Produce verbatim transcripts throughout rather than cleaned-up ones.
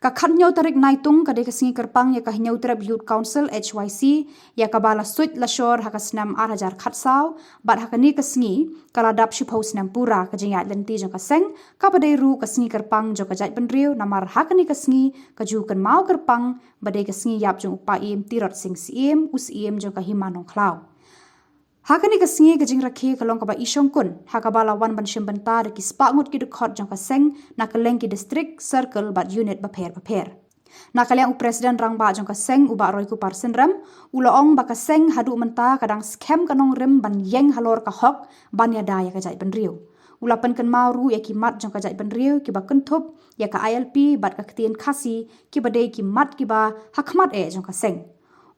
Ka khatnïew tarik Naitung ka dei ka sngi kyrpang ïa ka Hynñiewtrep Youth Council, H Y C, ïa kaba la suit la shor ha ka snem ar hajar khatsaw, bad ha kane ka sngi ka la dap shiphew snem pura ka jingïaid lynti jong ka seng, kaba dei ruh ka sngi kyrpang jong ka jaitbynriew, namar ha kane ka sngi ka ju kynmaw kyrpang ba dei ka sngi ïap jong u Paiem Tirot Sing Syiem, u Syiem jong ka Hima Nongkhlaw. Ha kane ka sngi ka jingrakhe ka long kaba i shongkun, ha kaba la wan ban shim bynta da ki spah ngut ki dkhot jong ka seng na kylleng ki district, circle bad unit bapher bapher. Na ka liang u President Rangbah jong ka seng, u Bah Roykupar Synrem, u la ong ba ka seng haduh mynta ka dang skhem ka nongrim ban ïeng halor ka hok ban ïada ïa ka jaitbynriew. U la pynkynmaw ruh ïa ki mat jong ka jaitbynriew kiba kynthup ïa ka I L P bad ka ktien Khasi, kiba dei ki mat kiba ha khmat eh jong ka seng.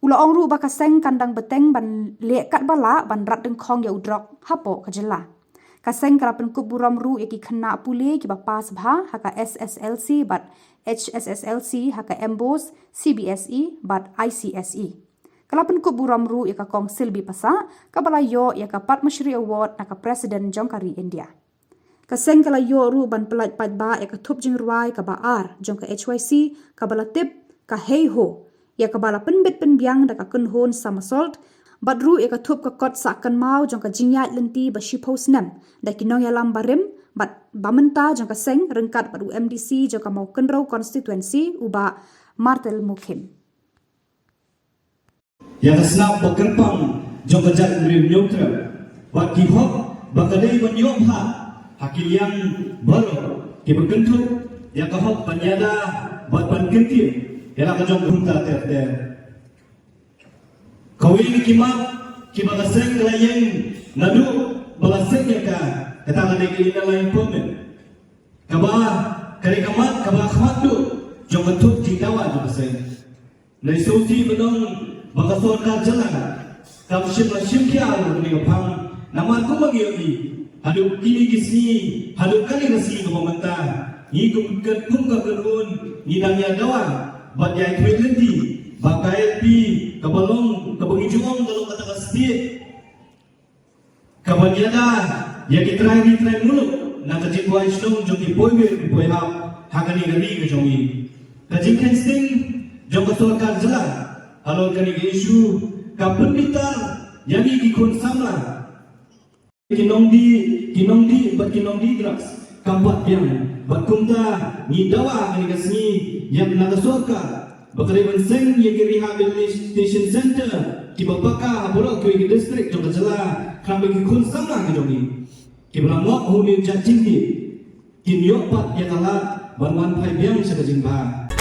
U la ong ruh ba ka seng kan dang bteng ban leh katba lah ban rat dyngkhong ïa u drok hapoh ka jylla. Ka seng ka la pynkup burom ruh ïa ki khynnah pule kiba pass bha ha ka S S L C bad H S S L C, ha ka MBOSE, C B S E bad I C S E. Ka la pynkup burom ruh ïa ka Kong Silby Passah, kaba la ïoh ïa ka Padma Shri Award na ka President jong ka ri India. Ka seng ka la ïoh ruh ban pyllait paidbah ïa ka thup jingrwai kaba ar jong ka H Y C, kaba la tip ka Hei Ho, ïa kaba la pynbit pynbiang da ka kynhun Somersault, bad ruh ïa ka thup ka kot sah kynmaw jong ka jingïaid lynti ba shiphew snem da ki nongïalam barim bad ba mynta jong ka seng, ryngkat bad u M D C jong ka Mawkynrew constituency, u Bah Martel Mukhim. Ïa ka snap ba kyrpang jong ka jaitbynriew Hynñiewtrep bad ki hok ba ka dei ban ïoh bha ha ki liang baroh kiba kynthup ïa ka hok ban ïada bad ban kyntiew ïa la ka jong kumta ter ter. Kawei na ki mat kiba ka seng ka la ïeng naduh ba la seng ïa ka, kata ka dei ka Inner Line Permit, kaba ka dei ka mat kaba khmat duh jong ka thup jingdawa jong ka seng. Nai sngewsih ba dang ba ka sorkar jylla kam shym la shim khia ruh kane ka phang, namar kumba ngi ïohi, haduh kine ki sngi, haduh kane ka sngi kaba mynta, ngi kum ka, kum ka kynhun ngi dang ïa dawa bad ïa ïakhmih lynti ba ka I L P kaba long kaba ngi ju ong ka long kata ka state kaban ïada ïa ki trai ri trai muluk na ka jingbuaid shnong jong ki poiwir ki poihap ha kane ka ri ka jong ngi. Ka jingkheiñ sting jong ka sorkar jylla halor kane ka issue ka pynbitar ïa ngi ki khun samla. Ki nongdih, ki nongdih bad ki nongdih drugs kam pat biang, bad kumta ngi dawa ha kane ka sngi ïa na ka sorkar ba ka dei ban seng ïa ki rehabilitation center kiba paka ha baroh kiwei ki district jong ka jylla, khnang ba ki khun samla ki jong ngi kiba la mok ha une u jait jingdih kin ïoh pat ïa ka lad ban wan phai biang sha ka jingbha.